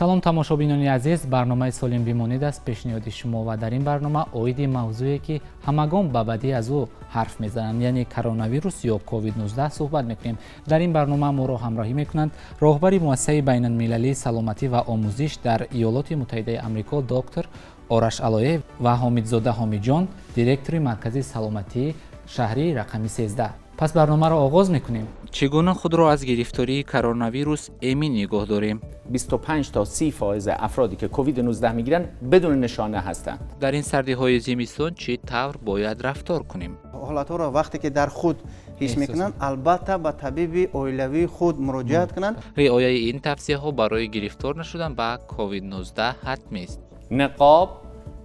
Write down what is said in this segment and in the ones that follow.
Салом, тамошобинони азиз. Барномаи «Солим бимонед» аст пешниҳоди шумо ва дар ин барнома оиди мавзӯе, ки ҳамагон ба бадӣ аз ӯ ҳарф мезананд, яъне коронавирус ё COVID-19 суҳбат мекунем. Дар ин барнома моро ҳамроҳӣ мекунанд роҳбари муассисаи байналмилалии саломатӣ ва омӯзиш дар Иёлоти Муттаҳидаи Амрико доктор Ораш Алоев ва Ҳомидзода Ҳомиҷон, директори Маркази саломатии шаҳрии рақами 13. Пас барномаро оғоз мекунем. Чӣ гуна худро аз гирифтории коронавирус эмин нигоҳ дорем? 25 تا 30% افرادی که کووید 19 میگیرن بدون نشانه هستند. Дар ин сардиҳои зимистон чӣ тавр бояд рафтор кунем? Ҳолатҳоро вақте ки дар худ ҳис мекунанд, албатта ба табиби оилавии худ муроҷиат кунанд. Риояи ин тавсияҳо барои гирифтор нашудан ба COVID-19 ҳатмист. نقاب،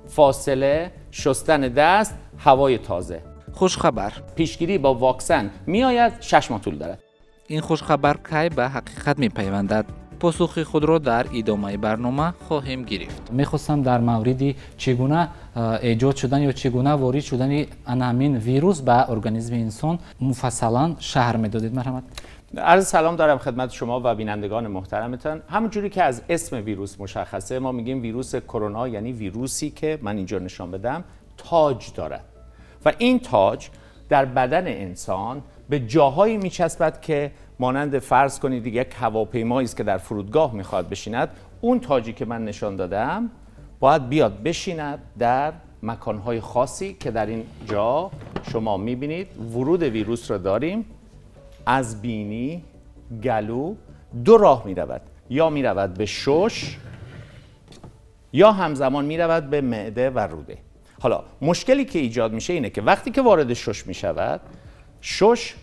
فاصله، شستن دست، هوای تازه. Хушхабар. پیشگیری با واکسن میآید، 6 ماه طول دارد. Ин хушхабар кай ба ҳақиқат мепайвандад? Посухи худро дар идомаи барнома хоҳем гирифт. Мехостам дар мавриди чӣ гуна эҷод шудан ё чӣ гуна ворид шудани ана ҳамин вирус ба организми инсон муфассалан шарҳ медодед, марҳамат. عرض سلام دارم خدمت شما و بینندگان محترمتان. همونجوری که از اسم ویروس مشخصه، ما میگیم ویروس کرونا، یعنی ویروسی که من اینجا نشان بدم تاج دارد و این تاج در بدن انسان به جاهایی میچسبد که مانند فرض کنید یک هواپیمایی است که در فرودگاه میخواد بشیند. اون تاجی که من نشان دادم باید بیاد بشیند در مکانهای خاصی که در این جا شما میبینید. ورود ویروس را داریم از بینی، گلو، دو راه میرود: یا میرود به شش یا همزمان میرود به معده و روده. حالا مشکلی که ایجاد میشه اینه که وقتی که وارد شش میشود، شش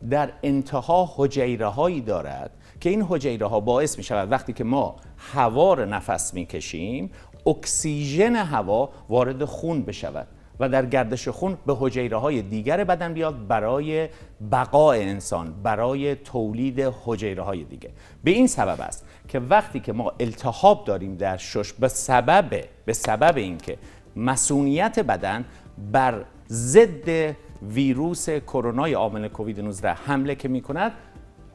در انتها حجیره هایی دارد که این حجیره ها باعث می شود وقتی که ما هوا رو نفس میکشیم، اکسیژن هوا وارد خون بشود و در گردش خون به حجیره های دیگر بدن بیاد، برای بقای انسان، برای تولید حجیره های دیگه. به این سبب است که وقتی که ما التهاب داریم در شش، به سبب اینکه مصونیت بدن بر ضد ویروس کرونای عامل کووید 19 حمله که می کند،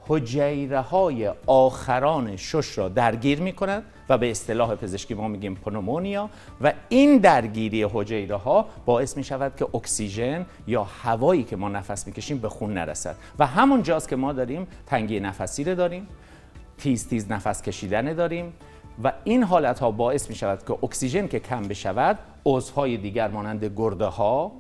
حجیره های آخران شش را درگیر می کند و به اصطلاح پزشکی ما میگیم پنومونیا و این درگیری حجیره ها باعث می شود که اکسیژن یا هوایی که ما نفس میکشیم به خون نرسد و همون جاست که ما داریم تنگی نفسی رو داریم، تیز تیز نفس کشیدن داریم و این حالت ها باعث می شود که اکسیژن که کم بشود، عضوهای دیگر مانند گرده ها،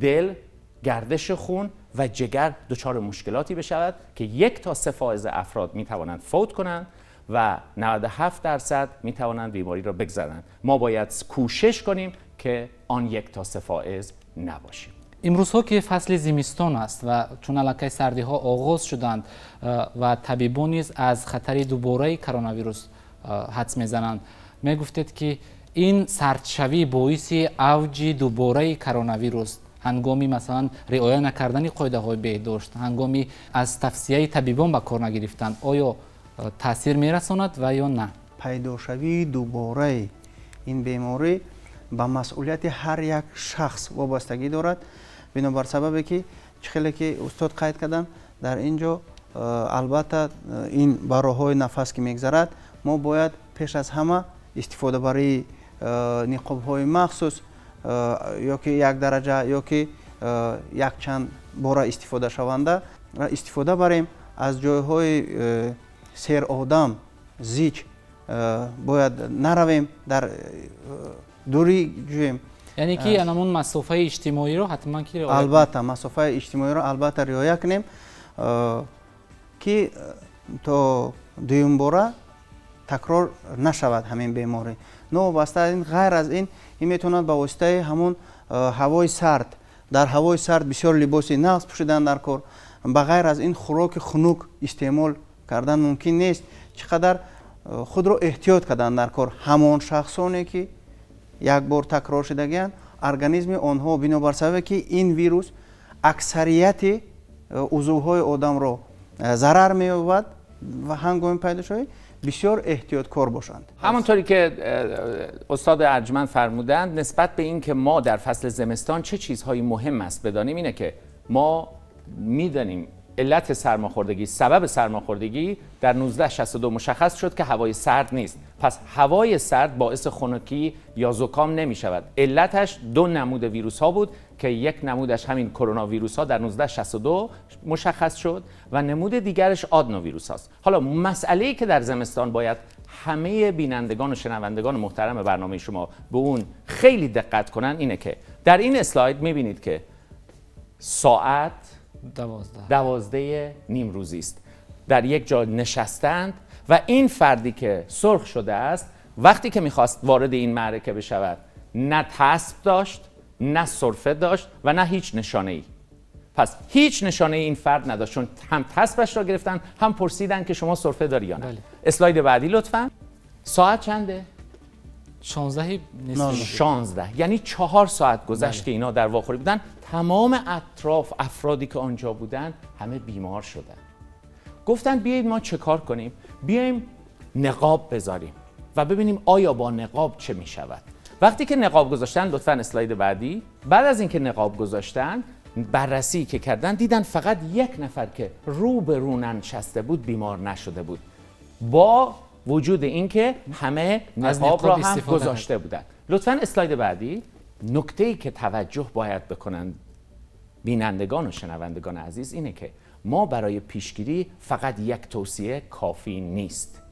دل، گردش خون و جگر دچار مشکلاتی بشود که 1 تا 3 فائز افراد می توانند فوت کنند و 97% می توانند بیماری را بگذرانند. ما باید کوشش کنیم که آن 1 تا 3 فائز نباشیم. Имрӯзҳо ки фасли зимистон аст ва чун аллакай сардиҳо оғоз шуданд ва табибон низ аз хатари дубораи коронавирус ҳадс мезананд, мегуфтед, ки ин сардшавӣ боиси авҷи дубораи коронавирус ҳангоми, масалан, риоя накардани қоидаҳои беҳдошт, ҳангоми аз тавсияи табибон ба кор нагирифтан, оё таъсир мерасонад ва ё на? Пайдошавии дубораи ин беморӣ ба масъулияти ҳар як шахс вобастагӣ дорад, бинобар сабабе ки чӣ хеле ки устод қайд карданд, дар ин ҷо албатта ин ба роҳҳои нафас ки мегзарад, мо бояд пеш аз ҳама истифодабарии ниқобҳои махсус ё ки як дараҷа ё ки якчанд бора истифодашаванда истифода барем. Аз ҷойҳои серодам зич бояд наравем, дар дурӣ ҷӯем. Яъне ки анамон масофаи иҷтимоиро ҳатман ки Албатта, масофаи иҷтимоиро албатта риоя кунем, ки то дуюмбора такрор нашавад ҳамин беморӣ. Новобаста аз ин, ғайр аз ин, ин метавонад ба воситаи ҳамон ҳавои сард, дар ҳавои сард бисёр либоси нағз пӯшидан дар кор. Ба ғайр аз ин, хӯроки хунук истеъмол кардан мумкин нест. Чӣ қадар худро эҳтиёт кардан дар кор. Ҳамон шахсоне ки як бор такрор шудагианд, организми онҳо, бинобар сабабе ки ин вирус аксарияти узвҳои одамро зарар меёбад ва ҳангоми пайдошавӣ бисёр эҳтиёткор бошанд. همانطوری که استاد ارجمند فرمودند، نسبت به اینکه ما در فصل زمستان چه چیزهایی مهم است بدانیم، اینه که ما میدانیم علت سرماخوردگی، سبب سرماخوردگی در 1962 مشخص شد که هوای سرد نیست. پس هوای سرد باعث خنکی یا زکام نمی شود. علتش دو نمود ویروس ها بود که یک نمودش همین کرونا ویروس ها در 1962 مشخص شد و نمود دیگرش آدنو ویروس هاست. حالا مسئله ای که در زمستان باید همه بینندگان و شنوندگان محترم برنامه شما به اون خیلی دقت کنن اینه که در این اسلاید میبینید که ساعت 12 نیم روزی است. در یک جا نشستند و این فردی که سرخ شده است وقتی که میخواست وارد این معرکه بشود نه تسب داشت، نه سرفه داشت و نه هیچ نشانه ای. پس هیچ نشانه ای این فرد نداشت، چون هم تسبش را گرفتن هم پرسیدن که شما سرفه داری یا نه. بله. اسلاید بعدی لطفا. ساعت چنده؟ 16، یعنی 4 ساعت گذشت. بله. که اینا در واخوری بودن. تمام اطراف افرادی که آنجا بودن همه بیمار شدن. گفتن بیایید ما چه کار کنیم؟ بیاییم نقاب بذاریم و ببینیم آیا با نقاب چه می شود. وقتی که نقاب گذاشتن، لطفاً اسلاید بعدی. بعد از اینکه نقاب گذاشتن، بررسی که کردن دیدن فقط یک نفر که رو به رو نشسته بود بیمار نشده بود، با وجود اینکه همه نقاب را هم گذاشته بودند. لطفاً اسلاید بعدی. نکته‌ای که توجه باید بکنن بینندگان و شنوندگان عزیز اینه که ما برای پیشگیری فقط یک توصیه کافی نیست.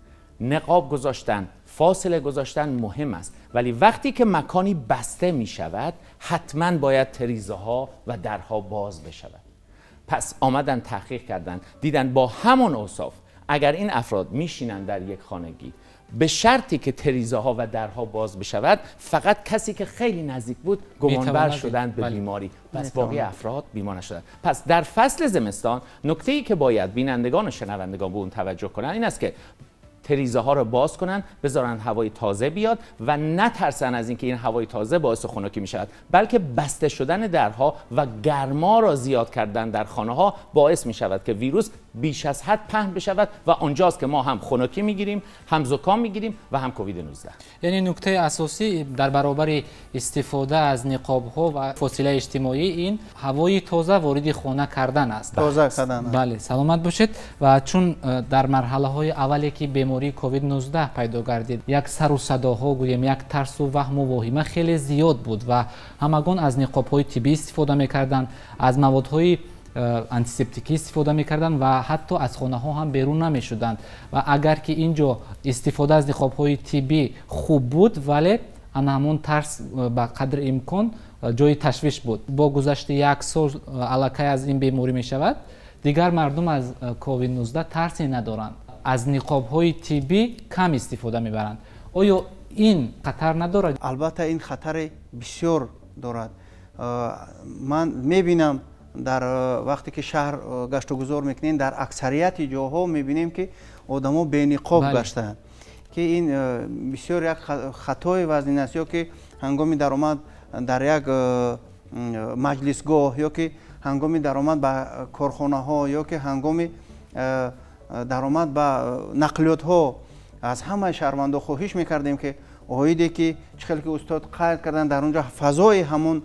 نقاب گذاشتن، فاصله گذاشتن مهم است، ولی وقتی که مکانی بسته می شود حتما باید تریزه ها و درها باز بشود. پس آمدن تحقیق کردن، دیدن با همون اوصاف اگر این افراد میشینن در یک خانگی به شرطی که تریزه ها و درها باز بشود، فقط کسی که خیلی نزدیک بود گمانبر شدند به بیماری، پس باقی افراد بیمار نشدند. پس در فصل زمستان نکته‌ای که باید بینندگان و شنوندگان به اون توجه کنند این است که تریزه ها رو باز کنن، بذارن هوای تازه بیاد و نترسن از اینکه این هوای تازه باعث خنکی می شود، بلکه بسته شدن درها و گرما را زیاد کردن در خانه ها باعث می شود که ویروس بیش از حد پهن بشود و آنجاست که ما هم خنکی می گیریم، هم زکام می گیریم و هم کووید 19. یعنی نکته اساسی در برابر استفاده از نقاب ها و فاصله اجتماعی این هوای تازه وارد خانه کردن است. تازه کردن. بله، سلامت باشید. و چون در مرحله های اولی که بیماری کووید 19 پیدا گردید، یک سر و صداها گوییم، یک ترس و وهم و واهمه خیلی زیاد بود و همگان از نقاب های طبی استفاده میکردند، از موادهای антисептикӣ истифода мекарданд ва ҳатто аз хонаҳо ҳам берун намешуданд. Ва агар ки ин ҷо истифода аз ниқобҳои тиббӣ хуб буд, вале ана ҳамон тарс ба қадри имкон ҷои ташвиш буд. Бо гузашти як сол аллакай аз ин беморӣ мешавад, дигар мардум аз COVID-19 тарсе надоранд, аз ниқобҳои тиббӣ кам истифода мебаранд. Оё ин хатар надорад? Албатта ин хатари бисёр дорад. Ман мебинам дар вақте ки шаҳр гаштугузор мекунем, дар аксарияти ҷоҳо мебинем ки одамо бениқоб гаштаанд, ки ин бисёр як хатои вазнин аст. Ё ки ҳангоми даромад дар як маҷлисгоҳ, ё ки ҳангоми даромад ба корхонаҳо, ё ки ҳангоми даромад ба нақлиётҳо аз ҳамаи шаҳрвандо хоҳиш мекардем ки оиде ки чӣ хел ки устод қайд карданд, дар онҷо фазои ҳамон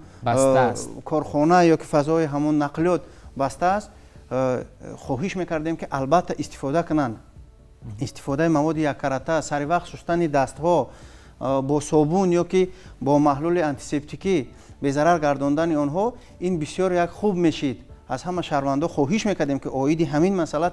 корхона ё ки фазои ҳамон нақлиёт баста аст, хоҳиш мекардем ки албатта истифода кунанд. Истифодаи маводи яккарата, сари вақт шустани дастҳо бо собун ё ки бо маҳлули антисептикӣ безарар гардондани онҳо, ин бисёр як хуб мешид. Аз ҳама шаҳрвандо хоҳиш мекардем ки оиди ҳамин масъала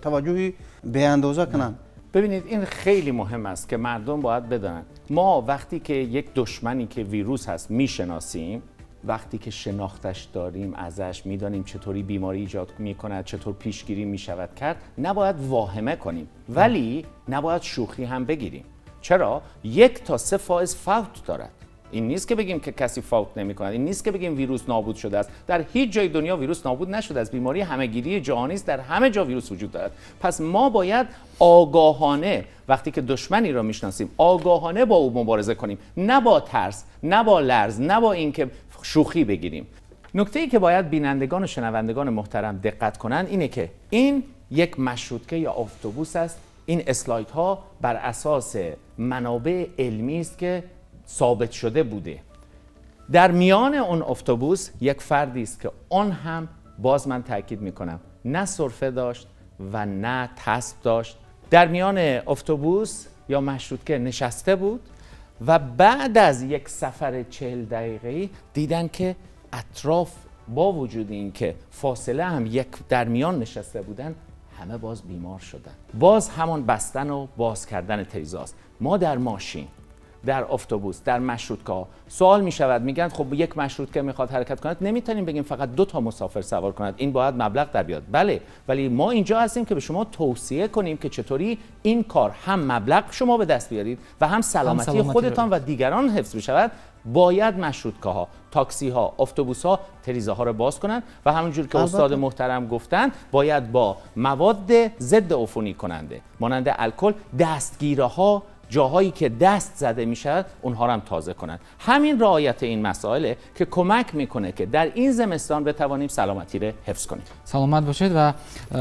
таваҷҷӯҳи беандоза кунанд. ببینید این خیلی مهم است که مردم باید بدانند ما وقتی که یک دشمنی که ویروس هست میشناسیم، وقتی که شناختش داریم ازش، میدانیم چطوری بیماری ایجاد میکند، چطور پیشگیری میشود کرد، نباید واهمه کنیم ولی نباید شوخی هم بگیریم. چرا؟ 1 تا 3 فائز فوت دارد. این نیست که بگیم که کسی فوت نمی‌کند، این نیست که بگیم ویروس نابود شده است. در هیچ جای دنیا ویروس نابود نشده است. بیماری همه‌گیری جهانی است، در همه جا ویروس وجود دارد. پس ما باید آگاهانه وقتی که دشمنی را میشناسیم آگاهانه با او مبارزه کنیم، نه با ترس، نه با لرز، نه با اینکه شوخی بگیریم. نکته‌ای که باید بینندگان و شنوندگان محترم دقت کنند اینه که این یک مشروطه یا اتوبوس است. این اسلایدها بر اساس منابع علمی است که ثابت شده بوده. در میان اون اتوبوس یک فردی است که آن هم باز من تاکید میکنم نه سرفه داشت و نه تسب داشت، در میان اتوبوس یا مشروطه نشسته بود و بعد از یک سفر 40 دقیقه‌ای دیدن که اطراف با وجود این که فاصله هم یک در میان نشسته بودن، همه باز بیمار شدن. باز همان بستن و باز کردن تریزاست. ما در ماشین، در اتوبوس، در مشروطکه سوال می شود، میگن خب یک مشروطکه میخواد حرکت کند، نمیتونیم بگیم فقط 2 تا مسافر سوار کند، این باید مبلغ در بیاد. بله، ولی ما اینجا هستیم که به شما توصیه کنیم که چطوری این کار هم مبلغ شما به دست بیارید و هم سلامتی خودتان و دیگران حفظ بشود. باید مشروطکه ها، تاکسی ها، اتوبوس ها تریزه ها رو باز کنند و همونجور که استاد محترم گفتن باید با مواد ضد عفونی کننده مانند الکل دستگیره ها، جاهایی که دست زده میشود اونها رو هم تازه کنند. همین رعایت این مسائله که کمک میکنه که در این زمستان بتوانیم سلامتی رو حفظ کنیم. سلامت باشید. و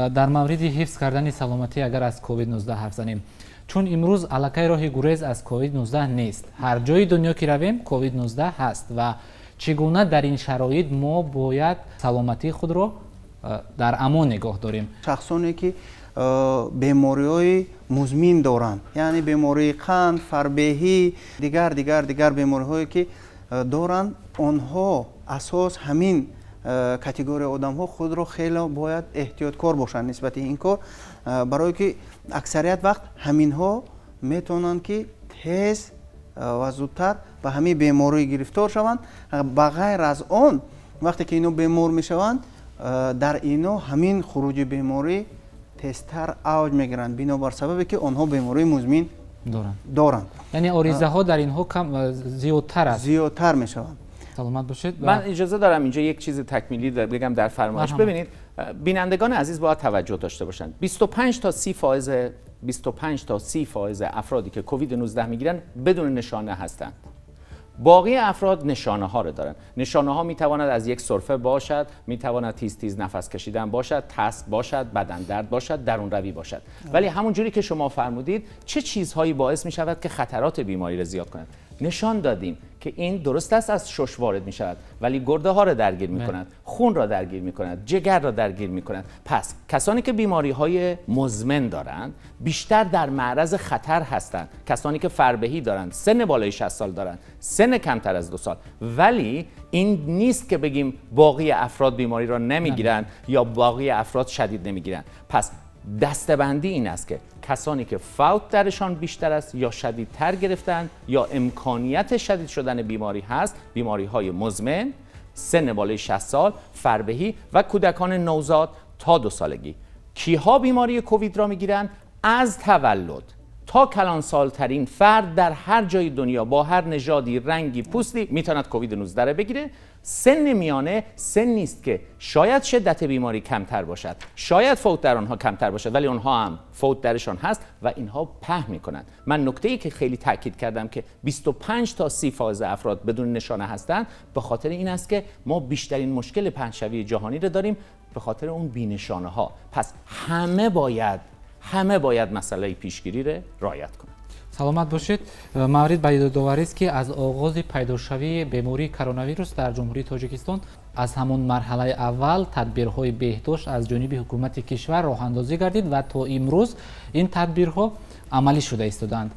در مورد حفظ کردن سلامتی اگر از کووید 19 حرف زنیم، چون امروز аллакай роҳи гурез аз COVID-19 нест. Ҳар ҷои дунё ки равем COVID-19 ҳаст ва чӣ гуна дар ин шароит мо бояд саломатии худро дар амон нигоҳ дорем? Шахсоне ки бемориҳои музмин доранд, яъне бемории қанд, фарбеҳӣ, дигар дигар дигар бемориҳое ки доранд, онҳо асос ҳамин категория одамҳо худро хеле бояд эҳтиёткор бошанд нисбати ин кор, барое ки аксарият вақт ҳаминҳо метавонанд ки тез ва зудтар ба ҳамин беморӣ гирифтор шаванд. Ба ғайр аз он, вақте ки ино бемор мешаванд, дар ино ҳамин хуруҷи беморӣ тезтар авҷ мегиранд, бинобар сабабе ки онҳо бемории музмин доранд. Яъне оризаҳо дар инҳо кам зиёдтар аст, зиёдтар мешаванд. سلامت باشید. من اجازه دارم اینجا یک چیز تکمیلی بگم در فرمایش. ببینید بینندگان عزیز باید توجه داشته باشند. 25 تا 30 فایز افرادی که کووید 19 میگیرن بدون نشانه هستند. باقی افراد نشانه ها رو دارن. نشانه ها میتواند از یک سرفه باشد، میتواند تیز تیز نفس کشیدن باشد، تس باشد، بدن درد باشد، درون روی باشد. ولی همون جوری که شما فرمودید چه چیزهایی باعث میشود که خطرات بیماری رو زیاد کنند؟ نشان دادیم که این درست است از شش وارد می شود، ولی گرده ها را درگیر می کند، خون را درگیر می کند، جگر را درگیر می کند. پس کسانی که بیماری های مزمن دارند بیشتر در معرض خطر هستند. کسانی که فربهی دارند، سن بالای 60 سال دارند، سن کمتر از 2 سال. ولی این نیست که بگیم باقی افراد بیماری را نمیگیرند یا باقی افراد شدید نمیگیرند. پس دستبندی این است که کسانی که فوت درشان بیشتر است یا شدیدتر گرفتن یا امکانیت شدید شدن بیماری هست، بیماری های مزمن، سن بالای 60 سال، فربهی و کودکان نوزاد تا 2 سالگی. کیها بیماری کووید را میگیرند؟ از تولد تا کلانسالترین فرد در هر جای دنیا با هر نژادی، رنگی، پوستی میتواند کووید 19 را بگیره. سن میانه سن نیست که شاید شدت بیماری کمتر باشد، شاید فوت در آنها کمتر باشد، ولی آنها هم فوت درشان هست و اینها پهن میکنند. من نکته ای که خیلی تاکید کردم که 25 تا 30 فاز افراد بدون نشانه هستند، به خاطر این است که ما بیشترین مشکل پهنشوی جهانی رو داریم به خاطر اون بی‌نشانه ها. پس همه باید مسئله پیشگیری رو رعایت کنند. саломат бошед. Маврид ба ёдоварист, ки аз оғози пайдошавии бемории коронавирус дар Ҷумҳурии Тоҷикистон аз ҳамон марҳалаи аввал тадбирҳои беҳдошт аз ҷониби ҳукумати кишвар роҳандозӣ гардид ва то имрӯз ин тадбирҳо амалӣ шуда истоданд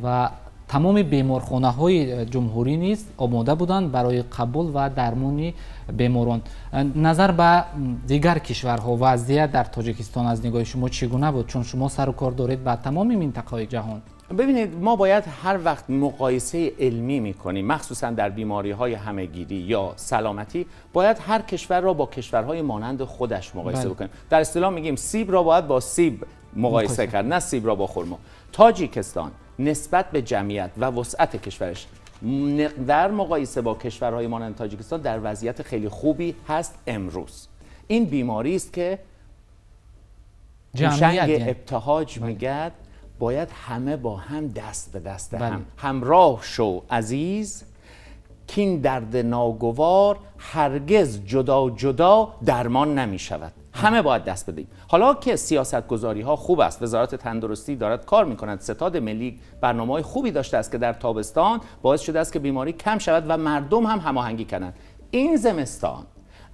ва тамоми беморхонаҳои ҷумҳурӣ низ омода буданд барои қабул ва дармони беморон. Назар ба дигар кишварҳо вазъият дар Тоҷикистон аз нигоҳи шумо чӣ гуна буд, чун шумо сару кор доред ба тамоми минтақаҳои ҷаҳон? ببینید ما باید هر وقت مقایسه علمی میکنیم، مخصوصا در بیماری های همهگیری یا سلامتی، باید هر کشور را با کشورهای مانند خودش مقایسه بکنیم. در اصطلاح میگیم سیب را باید با سیب مقایسه کرد، نه سیب را با خرما. تاجیکستان نسبت به جمعیت و وسعت کشورش در مقایسه با کشورهای مانند تاجیکستان در وضعیت خیلی خوبی هست امروز. این بیماری است که جنگ ابتهاج میگه باید همه با هم دست به دست هم همراه شو عزیز، کین درد ناگوار هرگز جدا جدا درمان نمی شود. همه باید دست بدیم. حالا که سیاست گذاری ها خوب است، وزارت تندرستی دارد کار می کند، ستاد ملی برنامه های خوبی داشته است که در تابستان باعث شده است که بیماری کم شود و مردم هم هماهنگی کنند. این زمستان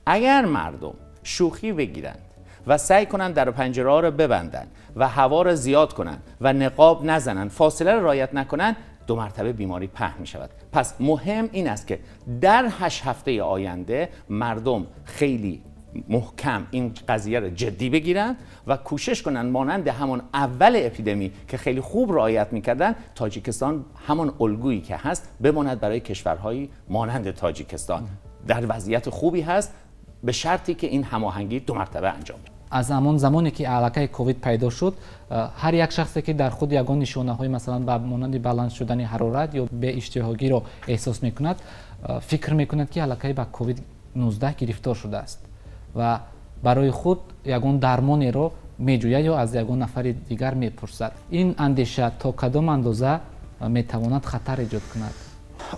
اگر مردم شوخی بگیرند و سعی کنند در و پنجره ها رو ببندن و هوا رو زیاد کنند و نقاب نزنن، فاصله رو رعایت نکنن، دو مرتبه بیماری پهن می شود. پس مهم این است که در 8 هفته آینده مردم خیلی محکم این قضیه رو جدی بگیرن و کوشش کنن مانند همون اول اپیدمی که خیلی خوب رعایت میکردن، تاجیکستان همون الگویی که هست بماند برای کشورهایی مانند تاجیکستان. در وضعیت خوبی هست به شرطی که این هماهنگی دو مرتبه انجام بشه. Аз ҳамон замоне ки аллакай ковид пайдо шуд, ҳар як шахсе ки дар худ ягон нишонаҳои, масалан, ба монанди баланд шудани ҳарорат ё беиштиҳогиро эҳсос мекунад, фикр мекунад, ки аллакай ба ковид 19 гирифтор шудааст ва барои худ ягон дармонеро меҷӯяд ё аз ягон нафари дигар мепурсад. Ин андеша то кадом андоза метавонад хатар эҷод кунад?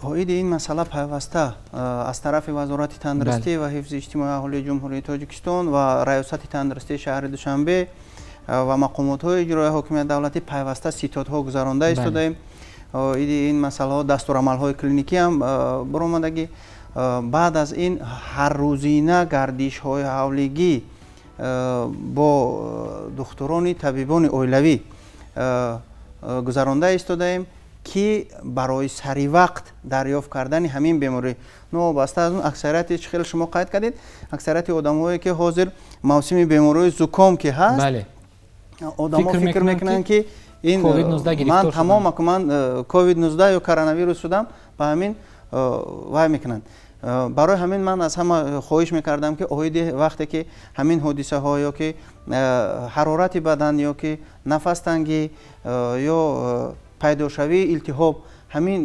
Оиди ин масъала пайваста аз тарафи Вазорати тандурустӣ ва ҳифзи иҷтимоии аҳолии Ҷумҳурии Тоҷикистон ва Раёсати тандурустии шаҳри Душанбе ва мақомотҳои иҷроияи ҳокимияти давлатӣ пайваста ситодҳо гузаронда истодаем. Оиди ин масъалаҳо дастурамалҳои клиникӣ ҳам баромадагӣ. Баъд аз ин ҳаррӯзина гардишҳои ҳавлигӣ бо духтурони табибони оилавӣ гузаронда истодаем, ки барои саривақт дарёфт кардани ҳамин беморӣ, новобаста аз он аксарияти, чӣ хеле шумо қайд кардед, аксарияти одамҳое ки ҳозир мавсими бемориҳои зуком ки ҳаст, одамо фикр мекунанд, ки ин ман тамом, ман ковид 19 ё коронавирус шудам, ба ҳамин вай мекунанд. Барои ҳамин ман аз ҳама хоҳиш мекардам, ки оиди вақте ки ҳамин ҳодисаҳо ё ки ҳарорати бадан ё ки нафастангӣ ё пайдошавии илтиҳоб, ҳамин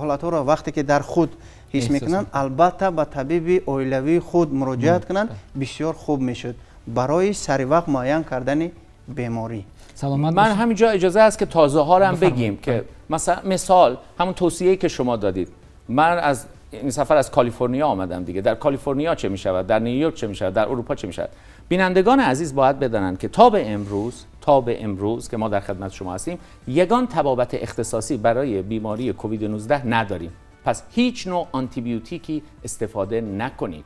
ҳолатҳоро вақте ки дар худ ҳис мекунанд, албатта ба табиби оилавии худ муроҷиат кунанд, бисёр хуб мешуд барои саривақт муайян кардани беморӣ. من همینجا اجازه هست که تازه ها رو هم بگیم که مثلا مثال همون توصیه‌ای که شما دادید، من از این سفر از کالیفرنیا آمدم دیگه، در کالیفرنیا چه میشود، در نیویورک چه میشود، در اروپا چه میشود. بینندگان عزیز باید بدانند که تا به امروز که ما در خدمت شما هستیم، یگان طبابت اختصاصی برای بیماری کووید 19 نداریم. پس هیچ نوع آنتیبیوتیکی استفاده نکنید.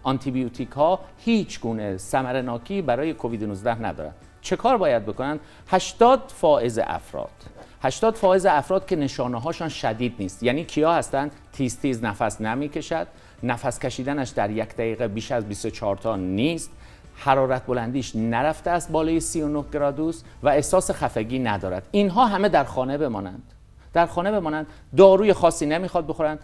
آنتیبیوتیک ها هیچ گونه ثمرناکی برای کووید 19 ندارند. چه کار باید بکنند؟ 80 فائز افراد، 80 فائز افراد که نشانه هاشان شدید نیست، یعنی کیا هستند؟ تیز تیز نفس نمیکشد، نفس کشیدنش در یک دقیقه بیش از 24 تا نیست، حرارت بلندیش نرفته است بالای 39 گرادوس و احساس خفگی ندارد. اینها همه در خانه بمانند، در خانه بمانند، داروی خاصی نمیخواد بخورند.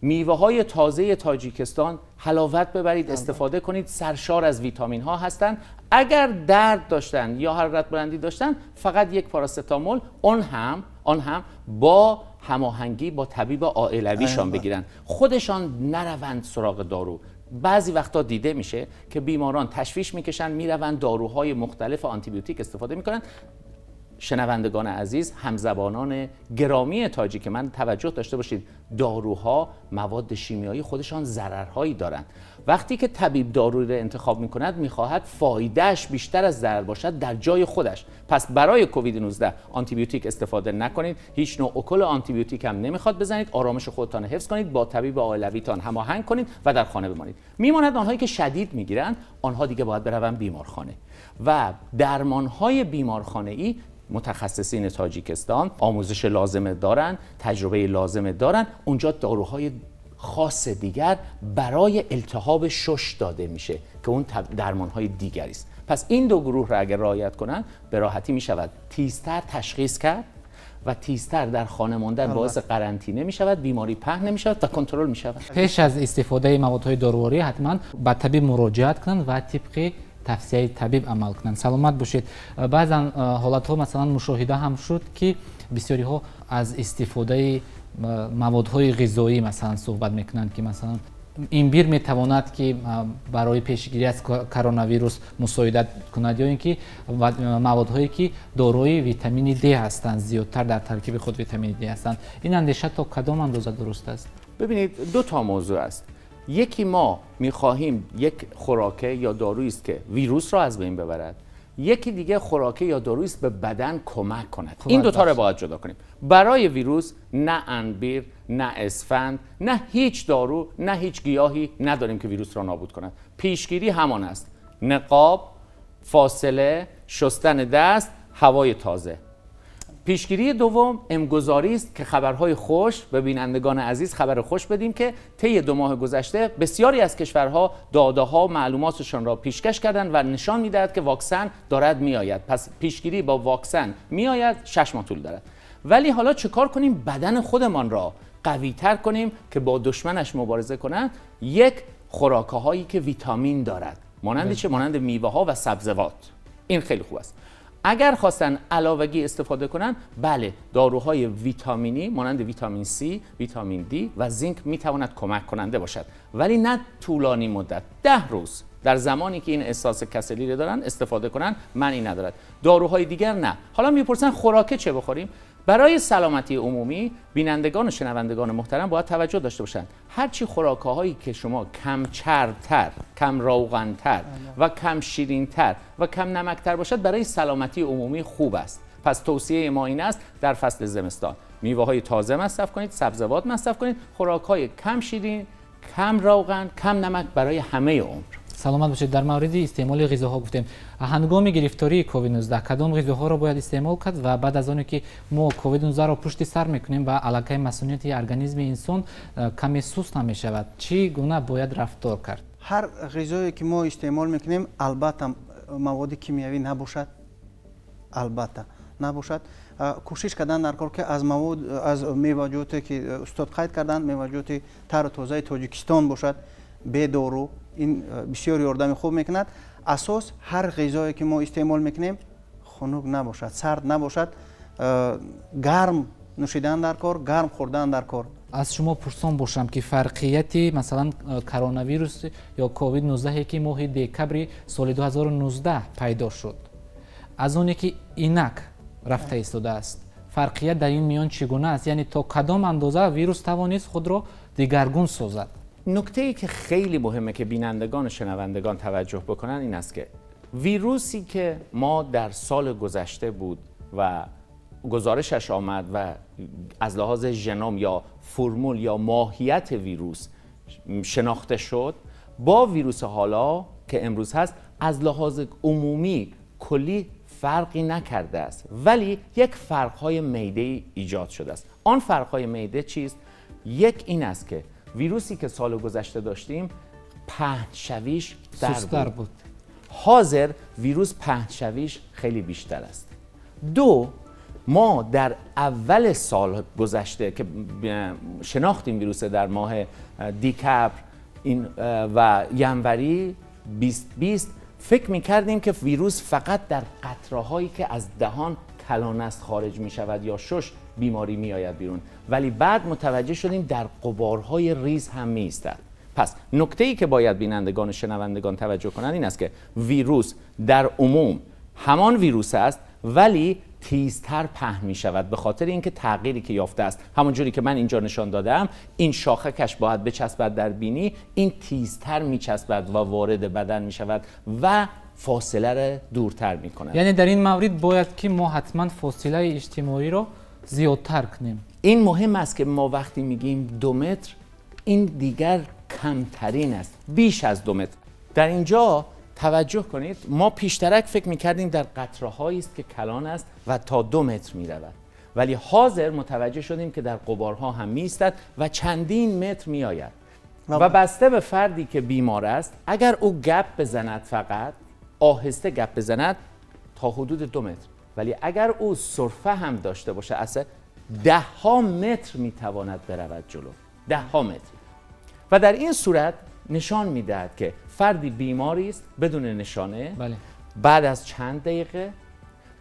میوه های تازه تاجیکستان حلاوت ببرید، استفاده کنید، سرشار از ویتامین ها هستند. اگر درد داشتن یا حرارت بلندی داشتن، فقط یک پاراستامول، آن هم با هماهنگی با طبیب عائلویشان بگیرن، خودشان نروند سراغ دارو. بعضی وقتا دیده میشه که بیماران تشویش میکشن، میروند داروهای مختلف آنتیبیوتیک استفاده میکنن. شنوندگان عزیز، همزبانان گرامی تاجیک من، توجه داشته باشید، داروها مواد شیمیایی خودشان ضررهایی دارند. وقتی که طبیب دارویی را انتخاب میکند، میخواهد فایدهش بیشتر از ضرر باشد در جای خودش. پس برای کووید 19 آنتیبیوتیک استفاده نکنید، هیچ نوع اکل آنتیبیوتیک هم نمیخواد بزنید، آرامش خودتان حفظ کنید، با طبیب عائلویتان هماهنگ کنید و در خانه بمانید. میماند آنهایی که شدید میگیرند، آنها دیگه باید بروند بیمارخانه و درمانهای بیمارخانه‌ای متخصصین تاجیکستان آموزش لازمه دارن، تجربه لازمه دارن. اونجا داروهای خاص دیگر برای التهاب شش داده میشه که اون درمانهای دیگری است. پس این دو گروه را اگر رعایت کنن، به راحتی میشود تیزتر تشخیص کرد و تیزتر در خانه ماندن باعث قرنطینه میشود، بیماری پهن نمیشود و کنترل میشود. پیش از استفاده موادهای دارویی حتما به طبیب مراجعت کنند و طبق тавсияи табиб амал кунанд. Саломат бошед. Баъзан ҳолатҳо, масалан, мушоҳида ҳам шуд, ки бисёриҳо аз истифодаи маводҳои ғизоӣ, масалан, суҳбат мекунанд, ки масалан имбир метавонад, ки барои пешгирӣ аз коронавирус мусоидат кунад, ё ин ки маводҳое ки дорои витамини д ҳастанд, зиёдтар дар таркиби худ витамини д ҳастанд. Ин андеша то кадом андоза дуруст аст? ببینید، دو تا موضوع است. یکی ما میخواهیم یک خوراکه یا دارویی است که ویروس را از بین ببرد، یکی دیگه خوراکه یا دارویی است به بدن کمک کند. این دوتا رو باید جدا کنیم. برای ویروس نه انبیر، نه اسفند، نه هیچ دارو، نه هیچ گیاهی نداریم که ویروس را نابود کند. پیشگیری همان است. نقاب، فاصله، شستن دست، هوای تازه. پیشگیری دوم امگذاری است که خبرهای خوش به بینندگان عزیز خبر خوش بدیم که طی 2 ماه گذشته بسیاری از کشورها داده‌ها و معلوماتشان را پیشکش کردند و نشان می‌دهد که واکسن دارد می‌آید. پس پیشگیری با واکسن می‌آید، 6 ماه طول دارد. ولی حالا چه کار کنیم بدن خودمان را قوی‌تر کنیم که با دشمنش مبارزه کنند؟ یک، خوراک‌هایی که ویتامین دارد، مانند چه؟ مانند میوه‌ها و سبزیجات. این خیلی خوب است. اگر خواستن علاوگی استفاده کنن، بله، داروهای ویتامینی مانند ویتامین C، ویتامین D و زینک میتواند کمک کننده باشد، ولی نه طولانی مدت، 10 روز در زمانی که این احساس کسلی رو دارن استفاده کنن، معنی ندارد. داروهای دیگر نه. حالا میپرسن خوراکه چه بخوریم؟ برای سلامتی عمومی بینندگان و شنوندگان محترم باید توجه داشته باشند. هرچی خوراک‌هایی که شما کم چرب‌تر، کم روغن‌تر و کم شیرین‌تر و کم نمک‌تر باشد برای سلامتی عمومی خوب است. پس توصیه ما این است در فصل زمستان میوه‌های تازه مصرف کنید، سبزیجات مصرف کنید، خوراک‌های کم شیرین، کم روغن، کم نمک برای همه عمر. سلامت باشید. در مورد استعمال غذاها گفتیم، هنگام گرفتاری کووید 19 کدام غذاها را باید استعمال کرد و بعد از آنی که ما کووید 19 را پشت سر میکنیم و علاقه مسئولیت ارگانیسم انسان کمی سست هم میشود، چی گونه باید رفتار کرد؟ هر غذایی که ما استعمال میکنیم البته مواد کیمیایی نباشد، البته نباشد. کوشش کردن در کار که از مواد، از میوه‌جاتی که استاد قید کردن، میوه‌جات تر و تازه تاجیکستان باشد، بی دارو، این بسیار یاردم خوب میکند. اساس هر غذایی که ما استعمال میکنیم خنک نباشد، سرد نباشد، گرم نوشیدن در کار، گرم خوردن در کار. از شما پرسان باشم که فرقیت مثلا کرونا ویروس یا کووید 19 که ماه دکبر سال 2019 پیدا شد از اونی که اینک رفته ایستاده است، فرقیت در این میان چگونه است؟ یعنی تا کدام اندازه ویروس توانست خود را دیگرگون سازد؟ نکته ای که خیلی مهمه که بینندگان و شنوندگان توجه بکنن این است که ویروسی که ما در سال گذشته بود و گزارشش آمد و از لحاظ ژنوم یا فرمول یا ماهیت ویروس شناخته شد، با ویروس حالا که امروز هست از لحاظ عمومی کلی فرقی نکرده است، ولی یک فرقهای میده ایجاد شده است. آن فرقهای میده چیست؟ یک این است که ویروسی که سال گذشته داشتیم پهنشویش در بود، حاضر ویروس پهنشویش خیلی بیشتر است. دو، ما در اول سال گذشته که شناختیم ویروس در ماه دیکبر این و ینوری 2020 فکر می‌کردیم که ویروس فقط در قطره‌هایی که از دهان کلان است خارج می‌شود یا شش بیماری می‌آید بیرون، ولی بعد متوجه شدیم در غبارهای ریز هم می‌ایستد. پس نکته‌ای که باید بینندگان و شنوندگان توجه کنند این است که ویروس در عموم همان ویروس است، ولی تیزتر پهن می شود به خاطر اینکه تغییری که یافته است، همونجوری که من اینجا نشان دادم، این شاخکش باید بچسبد در بینی، این تیزتر می چسبد و وارد بدن می شود و فاصله را دورتر می کند. یعنی در این مورد باید که ما حتما فاصله اجتماعی را زیادتر کنیم. این مهم است که ما وقتی میگیم 2 متر، این دیگر کمترین است، بیش از 2 متر. در اینجا توجه کنید، ما پیشترک فکر می‌کردیم در قطره‌هایی است که کلان است و تا 2 متر می‌رود، ولی حاضر متوجه شدیم که در غبارها هم می‌ایستد و چندین متر می‌آید و بسته به فردی که بیمار است، اگر او گپ بزند، فقط آهسته گپ بزند تا حدود 2 متر، ولی اگر او سرفه هم داشته باشه اصلا 10 ها متر می‌تواند برود جلو، 10 ها متر. و در این صورت نشان می‌دهد که فردی بیماری است بدون نشانه، بله. بعد از چند دقیقه،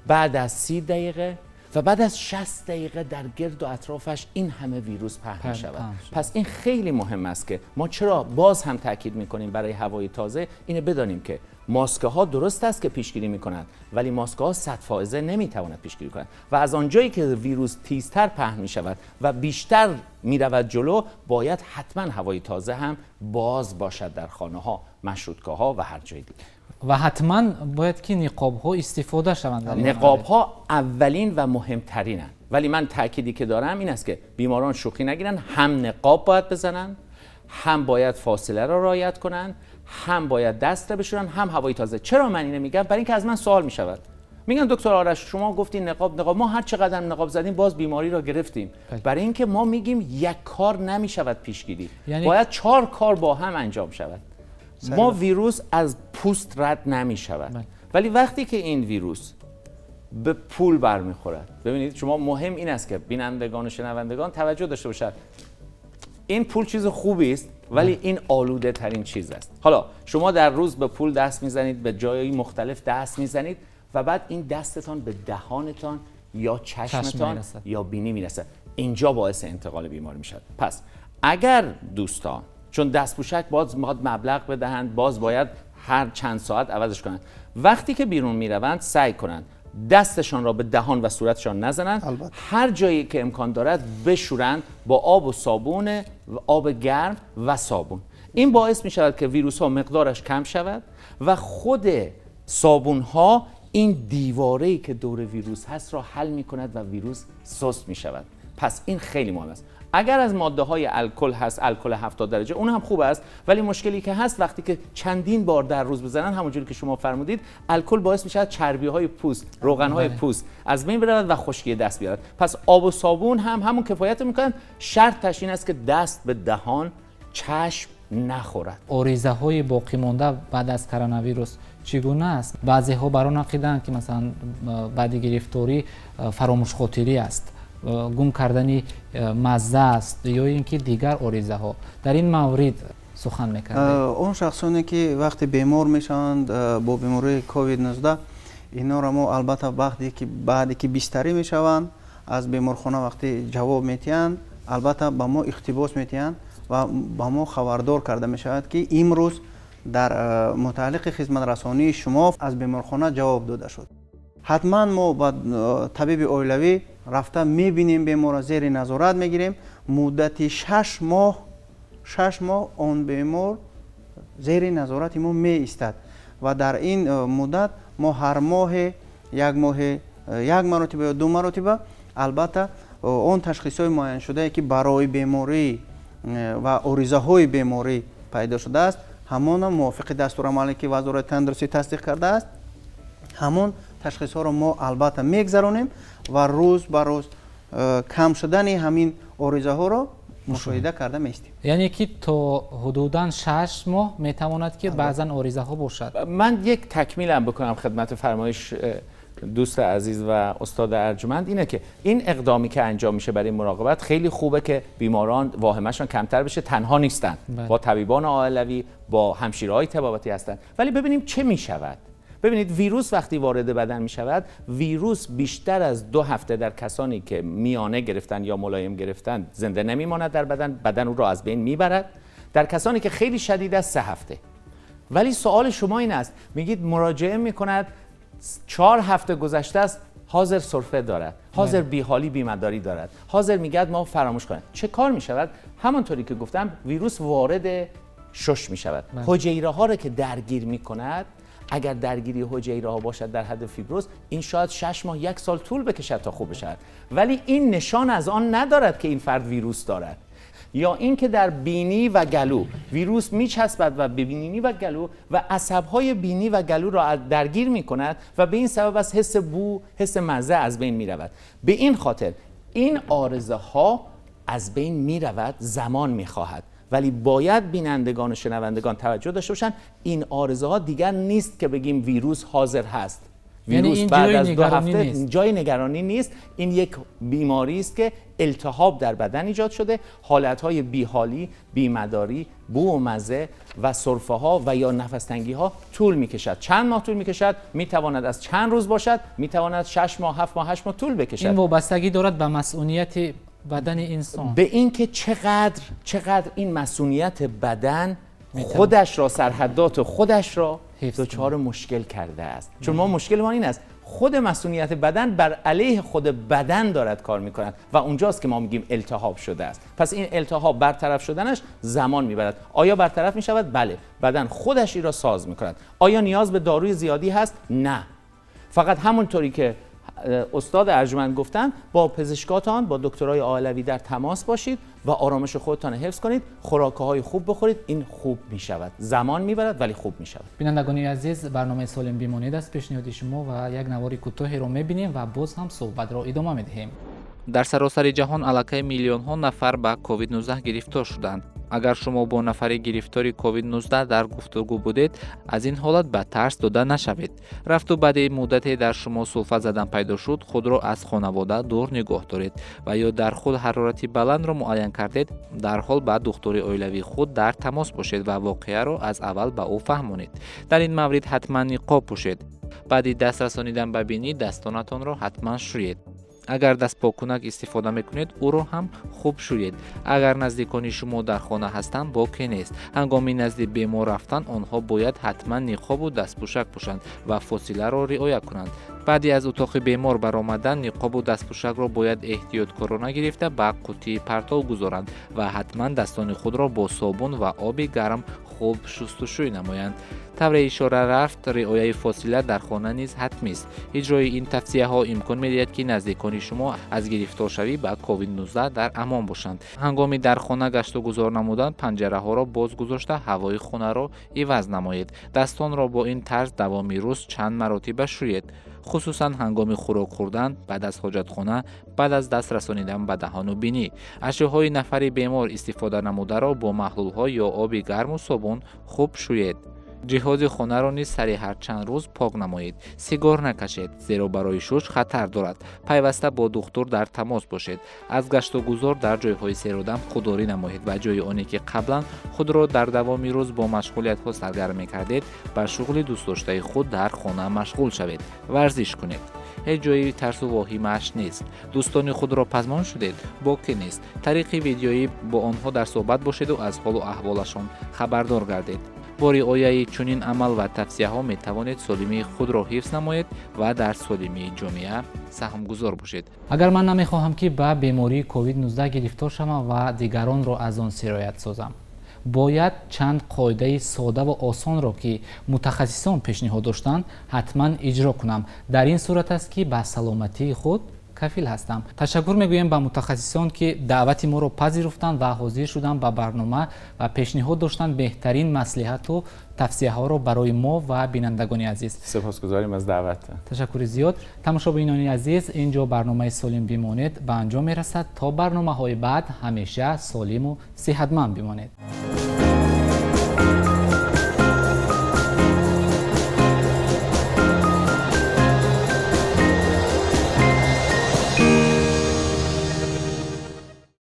بعد از 30 دقیقه و بعد از 60 دقیقه در گرد و اطرافش این همه ویروس پهن می‌شود. پس این خیلی مهم است که ما چرا باز هم تاکید می‌کنیم برای هوای تازه، اینو بدانیم که ماسک ها درست است که پیشگیری می‌کنند، ولی ماسک ها 100 فایزه نمی‌تواند پیشگیری کند و از آنجایی که ویروس تیزتر پهن می‌شود و بیشتر می‌رود جلو، باید حتما هوای تازه هم باز باشد در خانه‌ها، مشروطگاه‌ها و هر جای دیگر. و حتما باید که نقاب ها استفاده شوند. نقاب ها اولین و مهمترینند، ولی من تأکیدی که دارم این است که بیماران شوخی نگیرن، هم نقاب باید بزنن، هم باید فاصله را رعایت کنند، هم باید دست را بشورن، هم هوای تازه. چرا من اینو میگم؟ برای اینکه از من سوال میشود، میگن دکتر آرش شما گفتین نقاب نقاب، ما هر چقدر نقاب زدیم باز بیماری را گرفتیم. برای اینکه ما میگیم یک کار نمیشود پیشگیری، یعنی باید 4 کار با هم انجام شود. ما ویروس از پوست رد نمیشود، ولی وقتی که این ویروس به پول برمیخورد، ببینید شما مهم این است که بینندگان و شنوندگان توجه داشته باشند، این پول چیز خوبی است ولی این آلوده ترین چیز است. حالا شما در روز به پول دست میزنید، به جای مختلف دست میزنید و بعد این دستتان به دهانتان یا چشمتان یا بینی میرسد، اینجا باعث انتقال بیماری میشد. پس اگر دوستان، چون دستپوشک باز میخواد مبلغ بدهند، باز باید هر چند ساعت عوضش کنند، وقتی که بیرون میروند سعی کنند دستشان را به دهان و صورتشان نزنند، هر جایی که امکان دارد بشورند با آب و صابون و آب گرم و صابون. این باعث می شود که ویروس ها مقدارش کم شود و خود صابون ها این دیواره‌ای که دور ویروس هست را حل می کند و ویروس سست می شود. پس این خیلی مهم است. اگر از ماده های الکل هست، الکل 70 درجه، اون هم خوب است، ولی مشکلی که هست وقتی که چندین بار در روز بزنن، همونجوری که شما فرمودید، الکل باعث میشه چربی های پوست، روغن های پوست از بین برود و خشکی دست بیارد. پس آب و صابون هم همون کفایت میکنن. شرطش این است که دست به دهان، چشم نخورد. عارضه های باقی مانده بعد از کرونا ویروس چگونه است؟ بعضی ها بر آن عقیده‌اند که مثلا بعد گرفتاری فراموش خاطری است، گم کردن مزه است یا اینکه دیگر عارضه ها. در این مورد سخن میکردید. اون شخصانی که وقتی بیمار میشوند با بیماری کووید 19، اینا را ما البته وقتی که بعد که بستری میشوند از بیمارخانه وقتی جواب میتیند، البته به ما اقتباس میتیند و به ما خبردار کرده میشود که امروز در متعلق خدمت رسانی شما از بیمارخانه جواب داده شد. حتما ما با طبیب оилавӣ рафта мебинем беморро, зери назорат мегирем. Муддати 6 моҳ, 6 моҳ он бемор зери назорати мо меистад ва дар ин муддат мо ҳар моҳе, як моҳе як маротиба ё ду маротиба албатта он ташхисҳои муайяншудае ки барои беморӣ ва оризаҳои беморӣ пайдо шудааст, ҳамона мувофиқи дастурамале ки Вазорати тандурустӣ тасдиқ кардааст, ҳамон ташхисҳоро мо албатта мегзаронем ва рӯз ба рӯз кам шудани ҳамин оризаҳоро мушоҳида карда меистем. Яъне ки то ҳудудан 6 моҳ метавонад ки баъзан оризаҳо бошад. من یک تکمیلم بکنم خدمت فرمایش دوست عزیز و استاد ارجمند، اینه که این اقدامی که انجام میشه برای مراقبت خیلی خوبه که بیماران واهمه‌شان کمتر بشه، تنها نیستن، با طبیبان عائلوی، با همشیره‌های طبابتی هستن. ولی ببینیم چه میشود. ببینید ویروس وقتی وارد بدن می شود، ویروس بیشتر از 2 هفته در کسانی که میانه گرفتن یا ملایم گرفتن زنده نمیماند در بدن، بدن او را از بین میبرد. در کسانی که خیلی شدید است 3 هفته. ولی سوال شما این است، میگید مراجعه میکند، 4 هفته گذشته است، حاضر سرفه دارد، حاضر بیحالی بیمداری دارد، حاضر میگد ما فراموش کنیم. چه کار میشود؟ همانطوری که گفتم ویروس وارد شش میشود، حجیره ها را که درگیر میکند، اگر درگیری حجیره ها باشد در حد فیبروز، این شاید 6 ماه 1 سال طول بکشد تا خوب بشود، ولی این نشان از آن ندارد که این فرد ویروس دارد. یا اینکه در بینی و گلو ویروس میچسبد و به بینی و گلو و عصب‌های بینی و گلو را درگیر میکند و به این سبب از حس بو، حس مزه از بین میرود. به این خاطر این عارضه ها از بین میرود، زمان میخواهد، ولی باید بینندگان و شنوندگان توجه داشته باشند این عارضه ها دیگر نیست که بگیم ویروس حاضر هست. ویروس یعنی بعد از 2 هفته نیست. جای نگرانی نیست. این یک بیماری است که التهاب در بدن ایجاد شده، حالتهای بیحالی، بیمداری، بو و مزه و سرفه ها و یا نفس تنگی ها طول میکشد. چند ماه طول میکشد، میتواند از چند روز باشد، میتواند 6 ماه، 7 ماه، 8 ماه طول بکشد. این وابستگی دارد به مسئولیت بدن انسان، به اینکه چقدر این مسئولیت بدن خودش را، سرحدات خودش را دچار مشکل کرده است. چون ما مشکل ما این است، خود مسئولیت بدن بر علیه خود بدن دارد کار میکند و اونجاست که ما میگیم التهاب شده است. پس این التهاب برطرف شدنش زمان میبرد. آیا برطرف میشود؟ بله، بدن خودش این را ساز میکند. آیا نیاز به داروی زیادی هست؟ نه. فقط همونطوری که استاد ارجمند گفتن، با پزشکاتان، با دکترای عالوی در تماس باشید و آرامش خودتان حفظ کنید، خوراک‌های خوب بخورید، این خوب می‌شود. زمان می‌برد ولی خوب می‌شود. بینندگان عزیز، برنامه سالم بمانید است پیشنهاد شما و یک نوار کوتاه رو می‌بینیم و باز هم صحبت را ادامه می‌دهیم. Дар саросари ҷаҳон аллакай миллионҳо нафар ба COVID-19 гирифтор шуданд. Агар шумо бо нафари гирифтори COVID-19 дар гуфтугӯ будед, аз ин ҳолат ба тарс дода нашавед. Рафту баъди муддате дар шумо сулфа задан пайдо шуд, худро аз хонавода дур нигоҳ доред ва ё дар худ ҳарорати баландро муайян кардед, дарҳол ба духтури оилавии худ дар тамос бошед ва воқеаро аз аввал ба ӯ фаҳмонед. Дар ин маврид ҳатман ниқоб пӯшед. Баъди даст расонидан ба бинӣ дастонатонро ҳатман шӯед. Агар дастпоккунак истифода мекунед, ӯро ҳам хуб шӯед. Агар наздикони шумо дар хона ҳастанд, боке нест. Ҳангоми назди бемор рафтан онҳо бояд ҳатман ниқобу дастпӯшак пӯшанд ва фосиларо риоя кунанд. Баъди аз утоқи бемор баромадан ниқобу дастпӯшакро бояд эҳтиёткорона гирифта ба қуттии партов гузоранд ва ҳатман дастони худро бо собун ва оби гарм хуб шустушӯй намоянд. Тавре ишора рафт, риояи фосила дар хона низ ҳатмист. Иҷрои ин тавсияҳо имкон медиҳад, ки наздикони шумо аз гирифторшавӣ ба COVID-19 дар амон бошанд. Ҳангоми дар хона гаштугузор намудан панҷараҳоро боз гузошта ҳавои хонаро иваз намоед. Дастонро бо ин тарз давоми рӯз чанд маротиба шӯед, хусусан ҳангоми хӯрок хӯрдан, баъд аз ҳоҷатхона, баъд аз даст расонидан ба даҳону бинӣ. Ашёҳои нафари бемор истифода намударо бо маҳлулҳо ё оби гарму собун хуб шӯед. Ҷиҳози хонаро низ сари ҳар чанд рӯз пок намоед. Сигор накашед, зеро барои шуш хатар дорад. Пайваста бо духтур дар тамос бошед. Аз гаштугузор дар ҷойҳои серодам худдорӣ намоед ва ҷои оне ки қаблан худро дар давоми рӯз бо машғулиятҳо саргарм мекардед, ба шуғли дӯстдоштаи худ дар хона машғул шавед. Варзиш кунед. Ҳеҷ ҷои тарсу воҳимааш нест. Дӯстони худро пазмон шудед, боке нест. Тариқи видеоӣ бо онҳо дар суҳбат бошеду аз ҳолу аҳволашон хабардор гардед. Бо риояи чунин амал ва тавсияҳо метавонед солимии худро ҳифз намоед ва дар солимии ҷомеа саҳмгузор бошед. Агар ман намехоҳам, ки ба бемории COVID-19 гирифтор шавам ва дигаронро аз он сироят созам, бояд чанд қоидаи сода ва осонро, ки мутахассисон пешниҳод доштанд, ҳатман иҷро кунам. Дар ин сурат аст, ки ба саломатии худ кафил ҳастам. Ташаккур мегӯем ба мутахассисон, ки даъвати моро пазируфтанд ва ҳозир шуданд ба барнома ва пешниҳод доштанд беҳтарин маслиҳату тавсияҳоро барои мо ва бинандагони азиз. Сипосгузорем аз даъват. Ташаккури зиёд. Тамошобинони азиз, ин ҷо барномаи солим бимонед ба анҷом мерасад. То барномаҳои баъд ҳамеша солиму сиҳатманд бимонед.